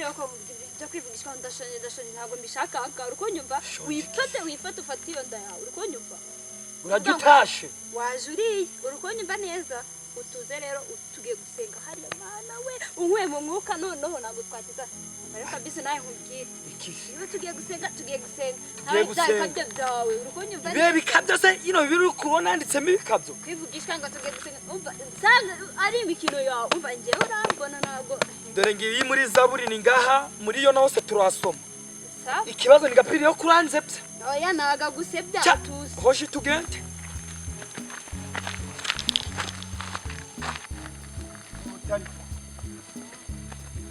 Nkubwire ko byo kwivugishwa, ndashonje, ndashonje, ntabwo mbishaka aha. Uri kunyumva? Wifate, wifate, ufate iyo nda yawe, uri kunyumva? Urajya utashe. Waje uriye, uri kunyumva neza? Utuze rero, tugiye gusenga hariya. Mwana we, unkuye mu mwuka noneho, ntabwo twateza. Reka bisi nawe nkubwire. Iki? Niba tugiye gusenga, tugiye gusenga. Tugiye Ntawe bya gusenga. bikabyo byawe, uri kunyumva? Ibihe bikabyo se? Ino bibiri uri kubona handitsemo ibikabyo? Kwivugishwa ngo tugiye gusenga, umva, nsanga ari imikino yawe. Umva, njyewe urambona, ntabwo Dore ngiyi muri Zaburi, ni ngaha muri yo hose turahasoma. Sawa. Ikibazo ni gapiri yo kuranze bya. Oya, ntago agusebya. Cya. Tuzi. Hoshi, tugende.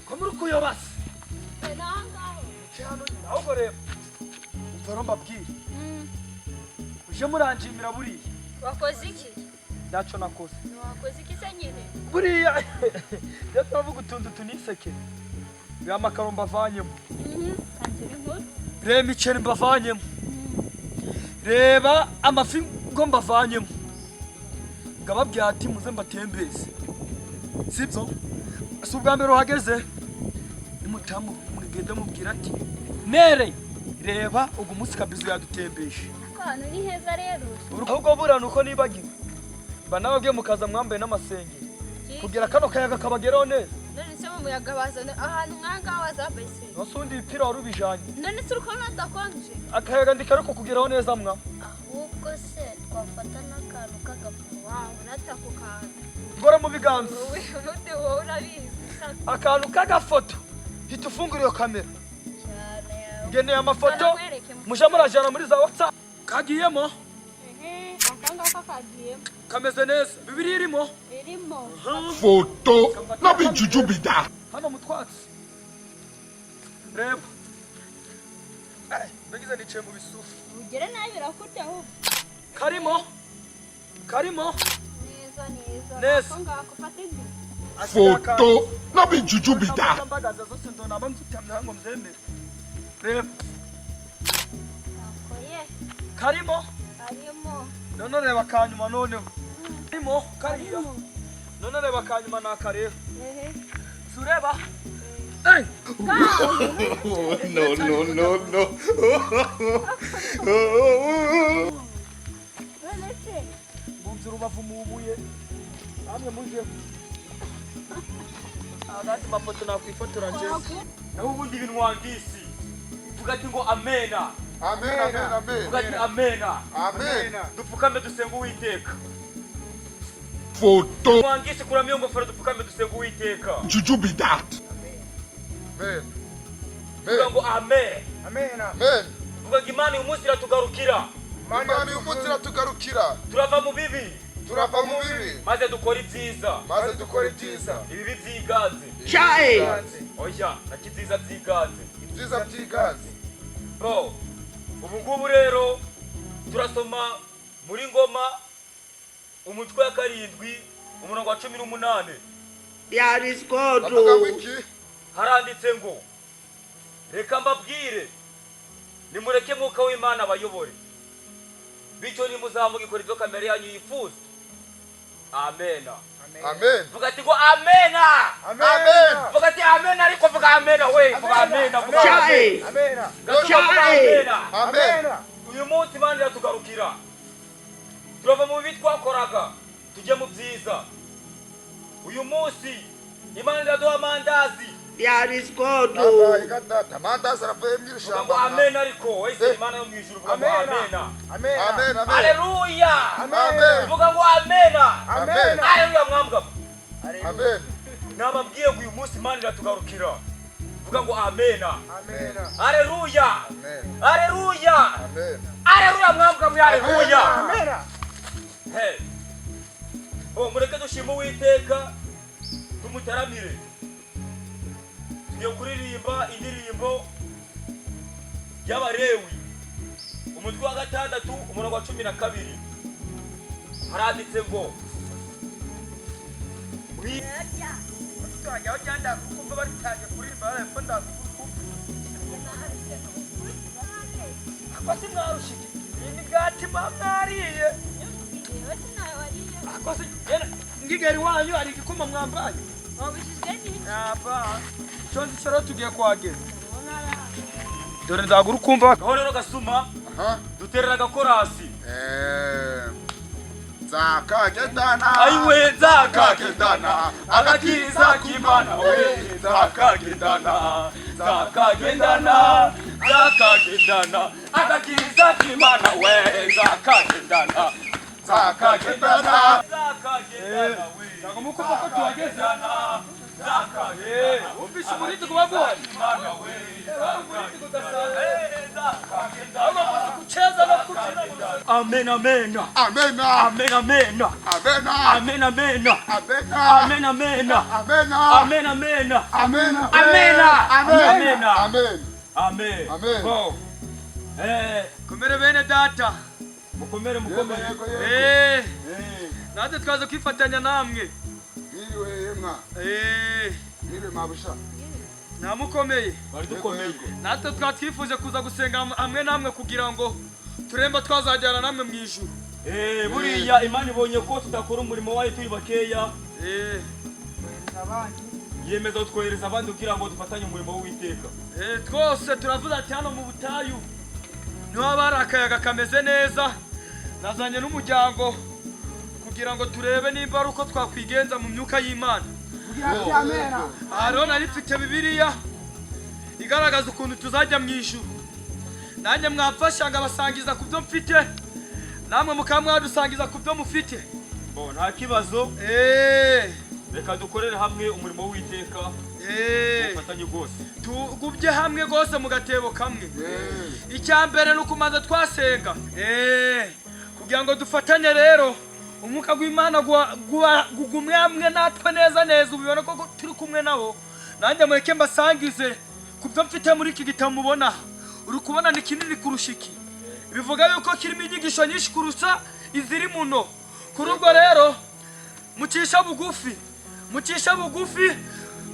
Ko muri kuyobasa? Hano nyine ahubwo reba, umva rero mbabwire, uje muranjimira buriya. Wakoze iki? Ntacyo nakoze. Wakoze iki se nyine? Buriya iyo turavuga utuntu tuniseke, reba amakaro mbavanyemo. Tangira inkuru. Reba imiceri mbavanyemo, reba amafi ngo mbavanyemo, ngababwira ati muze mbatembeze. Sibyo? Si ubwa mbere uhageze. Nimutamu mugende mubwira ati mere reba ugu munsi kabizu yadutembeje. Ako hantu ni heza rero. Ahubwo buriya ni uko nibagiwe, mba nababwiye mukaza mwambaye n'amasengeri kugira kano kayaga kabageraho neza. None se mu muyaga bazana ahantu nk'ahangaha wazambaye se? Nose ubundi ibipira wari ubijanye? None se uri kubona adakonje? Akayaga ndikariko kugeraho neza mwa. Ahubwo se twafata n'akantu k'agafu? Wawe urata ako kantu. Ngora mu biganza. Wowe ubundi wowe urabizi. Akantu k'agafoto, hita ufungura iyo kamera. Cyane yawe. Ngeneye amafoto. Karakwereke. Muje murajana muri za WhatsApp kagiyemo. Ehe, aka ngaka kagiyemo. Kameze neza, bibiri irimo. Irimo. Photo. No be juju be that. Hano mu twatsi reba. Ndagize nicaye mu bisufu. Ugere nabi birakurya ahubwo. Karimo, karimo. Neza neza. Neza. Ako ngako fata indi. Photo. No be juju be that. Mbagaza zose ndonaba nzutamye ngo mbyemere. Reba. Ako ye. Karimo. Karimo. None reba akanyuma noneho, karimo kariya. None reba akanyuma ni akareba. Ehe. Si ureba? Hey! No, no, no, no. None se Mbunze urubavu mu buye, namwe muje abandi mafoto nakwifotora njyewe. Naho ubundi ibintu wangisi, vuga ati ngo amena. Amen, amen, amen. Vuga ati amena. Amen. Dupfukame dusenga Uwiteka. Photo. Wangisi, kuramo iyo ngofero, dupfukame dusenga Uwiteka. Juju be that. Amen. Vuga ngo amen. Amen. Vuga ngo Imana uyu munsi iratugarukira. Imana uyu munsi iratugarukira. Turava mu bibi. Turava mu bibi. Maze dukora ibyiza. Maze dukora ibyiza. Ibibi byiganze. Oya, nako ibyiza byiganze. Ibyiza byiganze. Bo ubu ngubu rero turasoma muri Ngoma, umutwe wa 7, umurongo wa 18. There is God. Bavuga ngo iki? Haranditse ngo reka mbabwire, nimureke Mwuka w'Imana abayobore, bityo nimuzamuka ikora ibyo kamere yanyu yifuza. Amena. Amen. Vuga ati ngo amena. Amen. Vuga ati amena, ariko vuga amena we, vuga amena, vuga amena. Chai. Gatuba, vuga amena. Amen. Uyu munsi Imana iratugarukira, turava mu bibi twakoraga tujye mu byiza. Uyu munsi Imana iraduha amandazi. There is God. Abaye gatata. Amandazi aravuye mu Vuga ngo ishyamba. amen, ariko wese Imana yo mu ijuru, vuga ngo amena. Amen. Amen. Haleluya. Amen. Vuga ngo amena. Amen. Haleluya, mwambwa. Amen. Nababwiye ngo uyu munsi Imana iratugarukira. Vuga ngo amena. Haleluya. Amen. Haleluya. Amen. Haleluya, mwambwa mwe, haleluya. Hey. Bo mureke dushime Uwiteka, tumutaramire. Tugiye kuririmba indirimbo y'Abarewi, umutwe wa 6, umurongo wa 12. Haranditse ngo Aho njya kumva batangiye kuririmba barepfo, ndakumva ako si mwarushije iyi migati muba mwariye. Ako si ngigera iwanyu hari igikoma mwambaye? Wabujijwe n'iki? Apa icyo nzi cyo rero tugiye kuhagera. Dore nzagura ukumva. Aho rero gasuma Aha. duterera agakorasi. Nzakagendana. Ayiwe Nzakagendana. Agakiza k'Imana we nzakagendana nzakagendana nzakagendana agakiza k'Imana we nzakagendana Nzakagendana. nzakagendana we Ntabwo mukumva ko tuhageze. Nzakagendana Wumvise umurindi kuba guhari. Imana we Umurindi udasanzwe. nzakagendana. Ahubwo muzi guceza no kubyina. Amen amen. Amen. Amen amen. Amen. Amen amen. Amen. Amen amen. Amen. Amen amen. Amen. Amen. Amen. Amen. Amen. Amen. Amen. Bo. Komere bene data. Mukomere Yego mukomere. yego yego. Natwe twaza kwifatanya namwe. Mwiriwe yemwa. Mwiriwe mabusha. Ntamukomeye. Bari dukomeye. Natwe twaba twifuje kuza gusenga hamwe namwe kugira ngo turemba twazajyana namwe mu ijuru. Buriya Imana ibonye ko tudakora umurimo wayo turi bakeya, yemeza kutwohereza abandi kugira ngo dufatanye umurimo w'Uwiteka. Twose turavuze ati hano mu butayu niho haba hari akayaga kameze neza. Nazanye n'umuryango kugira ngo turebe nimba ari uko twakwigenza mu myuka y'Imana. Aha rero nari mfite Bibiliya igaragaza ukuntu tuzajya mu ijuru. Nanjye mwamfasha ngabasangiza ku byo mfite, namwe mukaba mwadusangiza ku byo mufite. Bo nta kibazo, reka dukorere hamwe umurimo w'Uwiteka, dufatanye rwose. Tugubye hamwe rwose mu gatebo kamwe. Icya mbere ni ukumanza twasenga. Kugira ngo dufatanye rero umwuka w'Imana gugumwe hamwe natwe neza neza, ubibona ko turi kumwe nabo. Nanjye mureke mbasangize ku byo mfite muri iki gitabo mubona. Uri kubona ni kinini kurusha iki, bivuga yuko kirimo inyigisho nyinshi kurusha iziri muno. Kuri ubwo rero mucisha bugufi, mucisha bugufi.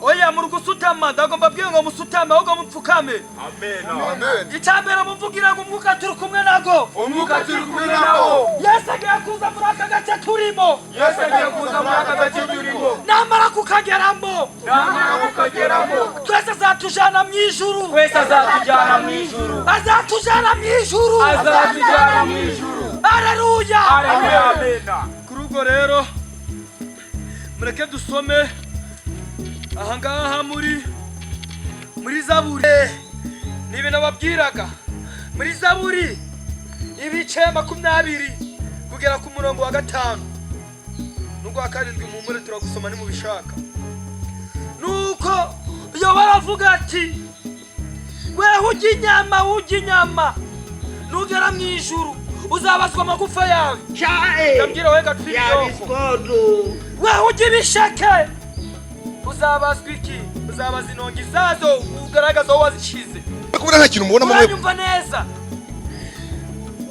Oya muri gusutama, ndagomba mbabwire ngo musutame ahubwo mupfukame. Amen. Amen. Icya mbere mumvugira ngo umwuka turi kumwe nago. Umwuka turi kumwe nawo. Yesu agiye kuza muri aka gace turimo. Yesu agiye kuza muri aka gace turimo. Namara kukageramo, Namara kukageramo, twese azatujana mu ijuru. twese azatujyana mu ijuru. Azatujana mu ijuru. Azatujyana mu ijuru. Haleluya. Haleluya. Amen. Kuri ubwo rero mureke dusome ahangaha muri Zaburi. Ni ibintu nababwiraga muri Zaburi ibice 20 kugera ku murongo wa 5 n'ugwa 7. Muhumure turagusoma nimubishaka. Nuko iyo baravuga ati weho urya inyama, urya inyama, nugera mu ijuru uzabazwa amagufa yawe. Child, Ndabwira we gatwiri there is yoko. God. Weho urya ibisheke uzabazwa iki? Uzabaza inongi zazo ugaragaza aho wazishize. Kubona nta kintu mubona mwe. Uranyumva neza?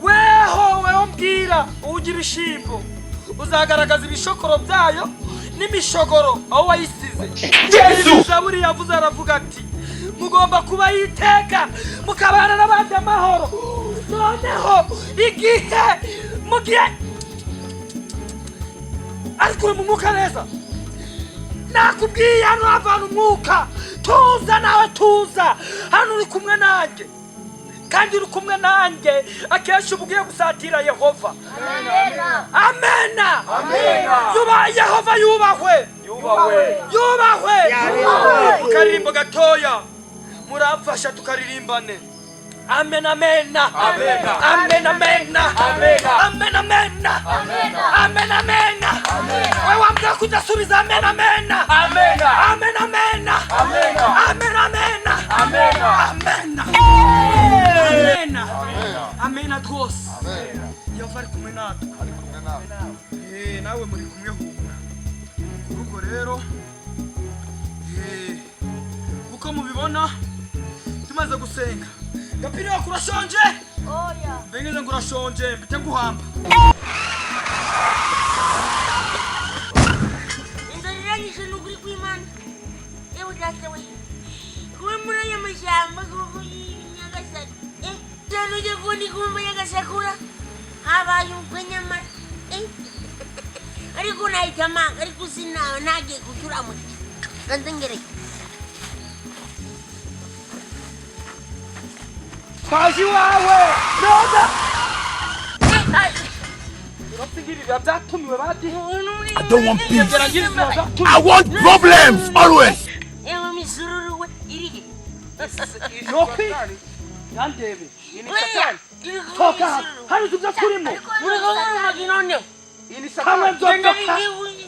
Weho weho mbwira urya ibishimbo uzagaragaza ibishokoro byayo n'imishogoro aho wayisize. Yesu! Zaburi yavuze aravuga ati mugomba kuba yiteka mukabana n'abandi amahoro. Noneho igihe mugihe ariko uri mu mwuka neza, nakubwiye hano havana umwuka. Tuza nawe tuza, hano uri kumwe nanjye, kandi uri kumwe nanjye akenshi uba ugiye gusatira Yehova. Amena. Yuba Yehova yubahwe. Yubahwe. Yubahwe. Yubahwe. Mukaririmbo gatoya muramfasha tukaririmbane. Amen amen. Amen. Amen amen. Amen. Amen amen. Amen amen. Wewe wambwira ko udasubiza amen amen. Amen. Amen amen. Amen. Amen amen. Amen. Amen. Amen. Amen rwose. Yehova ari kumwe natwe. Ari kumwe nawe. Nawe muri kumwe humura. Kuri ubwo rero uko mubibona tumaze gusenga. Gapiri wako urashonje? Oya. Mbengeze ngo urashonje mbite nguhamba. Inzara irangije ni ukuri kw'Imana. Yewe data we, kuba muri aya mashyamba koko y'Inyagasani. Cyane ujya kubona ikumba y'agasakura, habaye ubukwe nyamara. Ariko nahita amanga, ariko sinaba nagiye gucura mu Kanze. Twaje iwawe noza urapfigirira byatumiwe badi. I don't want peace. Gerageza. I want problems always. Ewe misururu we iri. Yokwi yandebe. Oya. Toka hano tubyo turimo. Muri gahunda maginone. Hamwe nzotoka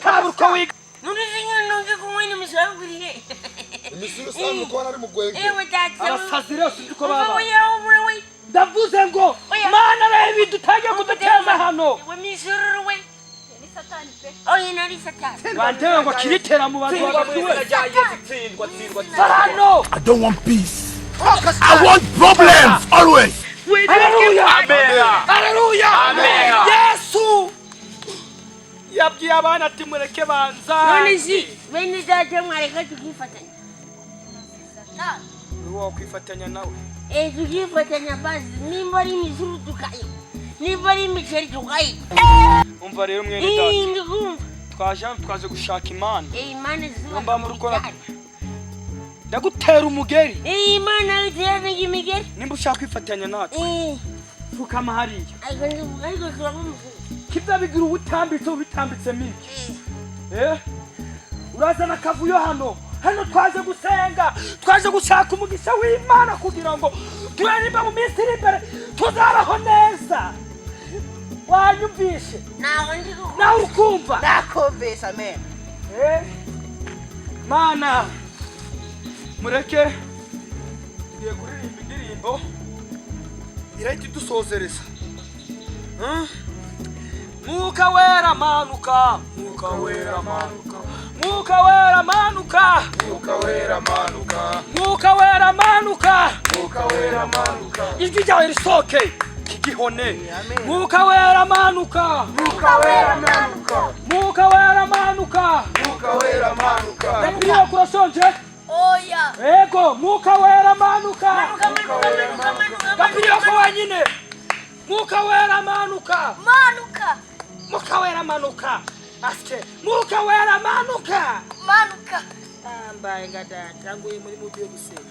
kabura uko wiga. Nuri sinyo nonge kumwe n'imisaruguriye. Imisuru usanzwe ukubona ari mu gwenge. Ewe data. Abasazi rero sinzi uko baba. Oya we. Ndavuze ngo Mana reba ibintu utangiye kuduteza hano. We misururu we. Ni satani pe. Oya nari satani. Wandebe ngo kiritera mu bantu Tsindwa mu bagatuwe. izina rya Yesu, tsindwa, tsindwa, tsindwa. Hano. I don't want peace. I want problems always. Haleluya. Amen. Haleluya. Amen. Yesu yabwiye abana ati mureke banza. None si bene data mwareka tukifatanya. Wowe kwifatanya nawe. Tukifatanya basi nimba ari imisuru tukayo. Nimba ari imiceri tukayo. Umva rero mwene data. Ndikumva. Twaje hano twaje gushaka Imana. Imana ziba. Mba muri kora. Ndagutera umugeri. Imana itera imigeri. Nimba ushaka kwifatanya natwe. Fukama hariya. Ariko turabumva. Kibya bigira ubutambitse ubitambitse miki. Urazana akavuyo hano. Hano twaje gusenga, twaje gushaka umugisha w'Imana kugira ngo turaririmba mu minsi iri imbere tuzabaho neza. Wanyumvishe? Nawe ukumva? Nakumvise, amen. Mana mureke tugiye kuririmba indirimbo irahita idusozereza. Mwuka wera manuka, Mwuka wera manuka, Mwuka wera manuka, Mwuka wera manuka, Mwuka wera manuka, Mwuka wera manuka, ijwi ryawe risoke kigihone. Mwuka wera manuka, Mwuka wera manuka, Mwuka wera manuka, Mwuka wera manuka. Ndabwira kurashonje? Oya. Ego, Mwuka wera manuka. Manuka manuka manuka manuka. Ndabwira ko wenyine. Mwuka wera manuka. Manuka. Mwuka wera manuka. Aske, Mwuka wera manuka. Manuka. Ambaye ngada nguye muri mudu yo gusenga.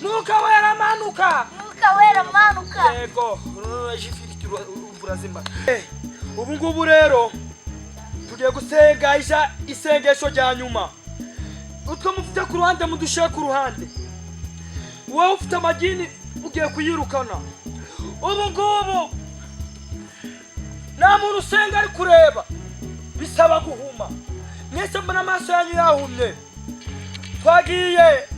Mwuka wera manuka. Mwuka wera manuka. Yego, jifiri urazima. Ubu ngubu rero tugiye gusenga isha isengesho rya nyuma. Utwo mufite ku ruhande mudushe ku ruhande. Wowe ufite amagini ugiye kuyirukana. Ubu ngubu nta muntu usenga ari kureba, bisaba guhuma. Mwese mbona amaso yanyu yahumye. Twagiye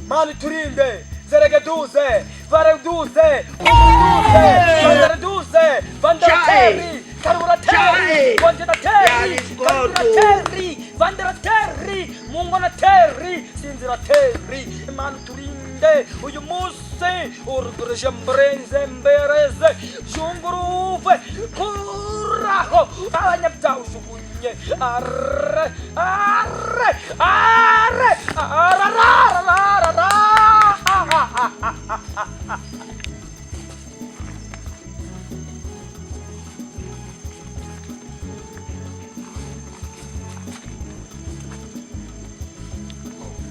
Mana turinde zeregeduze vareduze umuduze vandareduze vandarateri karurateri wanjerateri karurateri vandarateri mungonateri sinzirateri. Imana turinde uyu munsi urugurije mbreze mbereze junguruve kuraho abanyabyaha ujugunye arre arre arre ararararara.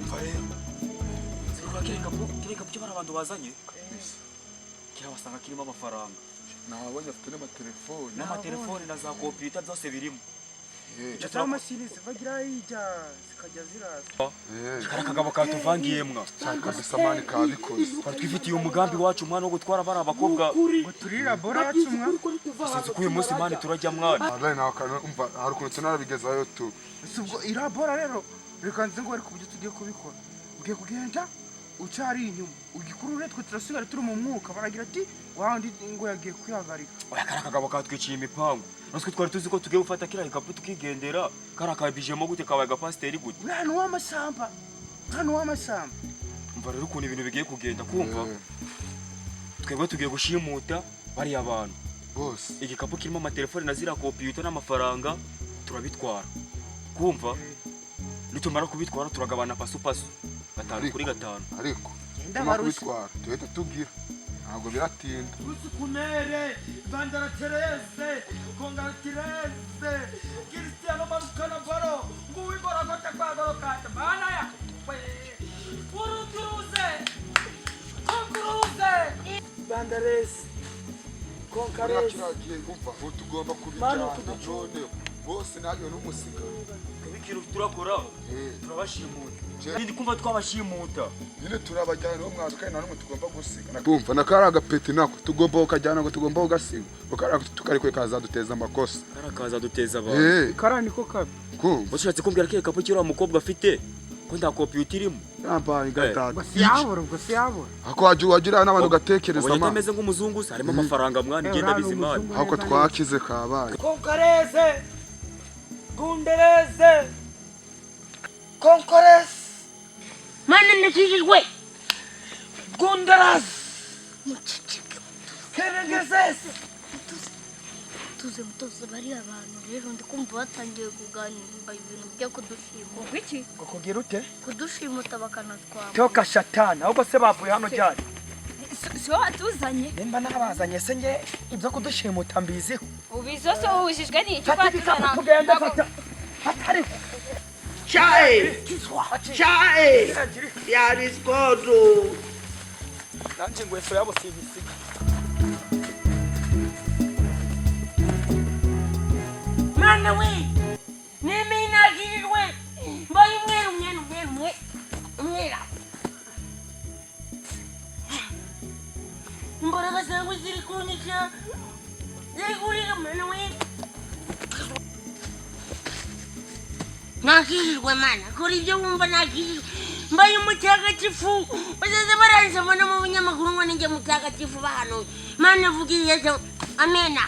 Umva rero, kiriya gikapu cyo bari abantu bazanye kirabasanga kirimo amafaranga. Nabonye afite n'amatelefoni. N'amatelefoni na za kompiyuta byose birimo. Za mashini zivagira hirya zikajya ziraza. Kari akagabo katuvangiye mwa. Kabisa mani kabikoze. Twari twifitiye umugambi wacu mwana wo gutwara bari abakobwa. Ngo turira bora yacu mwa. Sinzi ko uyu munsi mani turajya mwana. Wallahi nawe kantu umva hari ukuntu tunarabigezayo tu. Si ubwo irabora rero reka nze ngo ariko uburyo tugiye kubikora. Ugiye kugenda ucari inyuma ugikurure twe turasigara turi mu mwuka baragira ati wandi ngo yagiye kwihagarika. Oya kari akagabo katwiciye imipango. Natwe twari tuzi ko tugiye gufata kiriya gikapu tukigendera, karakabijemo gute kabaye agapasiteri gute. Mwana w'amasamba. Mwana w'amasamba. Umva rero ukuntu ibintu bigiye kugenda kumva. Twebwe tugiye gushimuta bariya bantu. Bose. Igikapu kirimo amatelefone na ziriya kompiyuta n'amafaranga turabitwara. Kumva? Nitumara kubitwara turagabana pasu pasu. 5 kuri 5. Ariko genda barusha. Kubitwara tuhita tugira. Ntabwo biratinda. Usukumere Vandara Terese Kongaratirese Cristiano Marukana Baro nguwigora kote kwagorokata mana ya Gandaresi. Buriya Konkaresi. kiriya gihe umva ubu tugomba Manu kubijyana kuducunga. noneho bose ntayo n'umusiga. Ikintu turakora, Eh, turabashimuta. Je- Ndi kumva twabashimuta. Nyine turabajyana niwo mwanzuro kandi nta n'umwe tugomba gusiga. Kumva na kariya gapeti nako tugomba kukajyana ngo tugomba kugasiga, ngo kariya tukarekuye kazaduteza amakosa. Karakaza duteza abantu. Eh, Kariya niko kabi. kumva Washatse kumbwira ko ikapu cy'uriya mukobwa afite ko nta kompiyuta irimo? Yambaye gatatu. Ubwo si yabura, ubwo si yabura. Ako wagira wagira n'abantu ugatekereza Ubonye ma. atameze nk'umuzungu se, harimo amafaranga mwana, Eh, igenda uriya ni bizimana. umuzungu Ako neza. twakize kabaye. Konkareze. Gundereze. Konkoresi. Mana, ndakijijwe. Gunderasi. Muceceke. Kerengezesi. Mutuze, mutuze, mutuze. Bariya bantu rero ndi kumva batangiye kuganira ibintu byo kudushimuta. Iki? Ngo kugira ute? Kudushimuta bakanatwambura. Toka shatani, ahubwo se bavuye hano ryari? Si wowe watuzanye? Nimba nabazanye se nge ibyo kudushimuta mbiziho? Ubizo se ubujijwe n'iki? Fata ibikapu tugende, fata. Fata ariko. Chai! Chai! There is God. Oh. Nanjye ingweso yabo sinyisiga. Mana we, nemeye, nakijijwe, mbaye umweru, umweru, umweru, umwe umwera. Imbaraga zawe ziri kunyica, ziri kurira. Mana we, nakijijwe. Mana, kora ibyo wumva. Nakijijwe, mbaye umutagatifu. Bazaza baransoma no mu binyamakuru ngo ninjye mutagatifu bahanuye. Mana, vuga iyejo. Amena,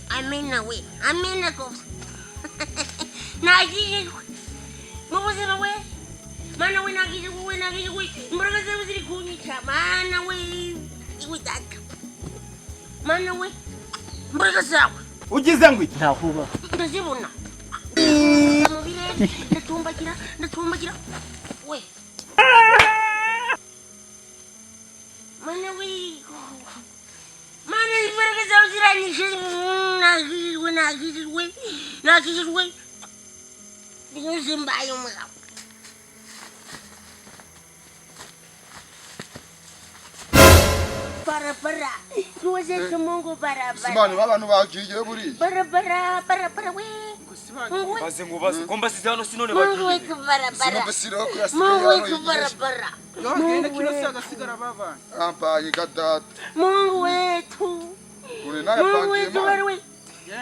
amena we, amena rwose. Nakijijwe mu buzima we. Mana we, nakijijwe we, nakijijwe. Imbaraga zawe ziri kunyica. Mana we, iwe data. Mana we, imbaraga zawe Ugize ngo iki? Ntakuba. Ndazibona mu birere, ndatumbagira, ndatumbagira we. Mana we, mana, imbaraga zawe ziranyishe. Nakijijwe, nakijijwe, nakijijwe rwose, mbaye umugabo. Barabara tuwezeshe Mungu, barabara. Simani abantu bagiye buriya. Barabara, barabara we. Mungu we. Baze ngo baze ko mbasize hano si none Mungu bagiye. wetu, barabara. Sinumva ko yasigaye Mungu hano wetu, yigisha. barabara. Yogenda kino si agasigara babana. Yambaye gatatu. Mungu wetu. Kure Mungu nayapangiye wetu mani. bari we. Njye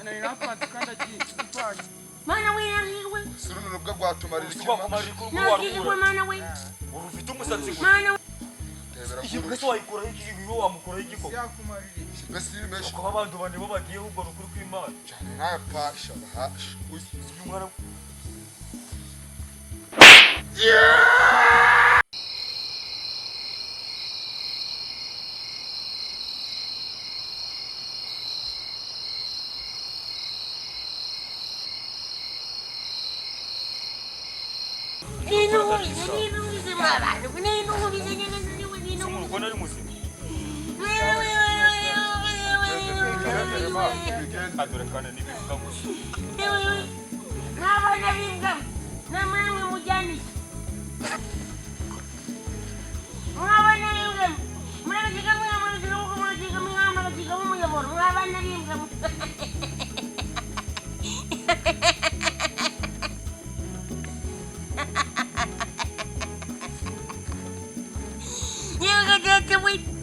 nari napanze kandi agiye mpanze. Mana we, nakijijwe. Si runo rubwa rwatumarira iki? Wakumarira ko Nakijijwe. warukura. Mana we. Uri ufite umusatsi gusa. Mana we. Tebera. Iyi mbese wayikuraho iki? Iyo wamukuraho igikoma. Yakumarira iki? Mbese iri menshi Kuba abantu bane bo bagiye, ahubwo ni ukuri kw'Imana. cyane nayapasha bahasha. Uyu mwana. Ninumvise, ninumvise mwabantu, ninumvise, ninumvise, Umuntu ninumvise. ubona ari muzima. Adore kandi n'ibivuga gusa. Mwabana b'imbwa namwe mujyanisha, mwabana b'imbwa murabasiga, mwamurasiga, murasiga, mwamurasiga umuyoboro, mwabana b'imbwa. Yewe data we.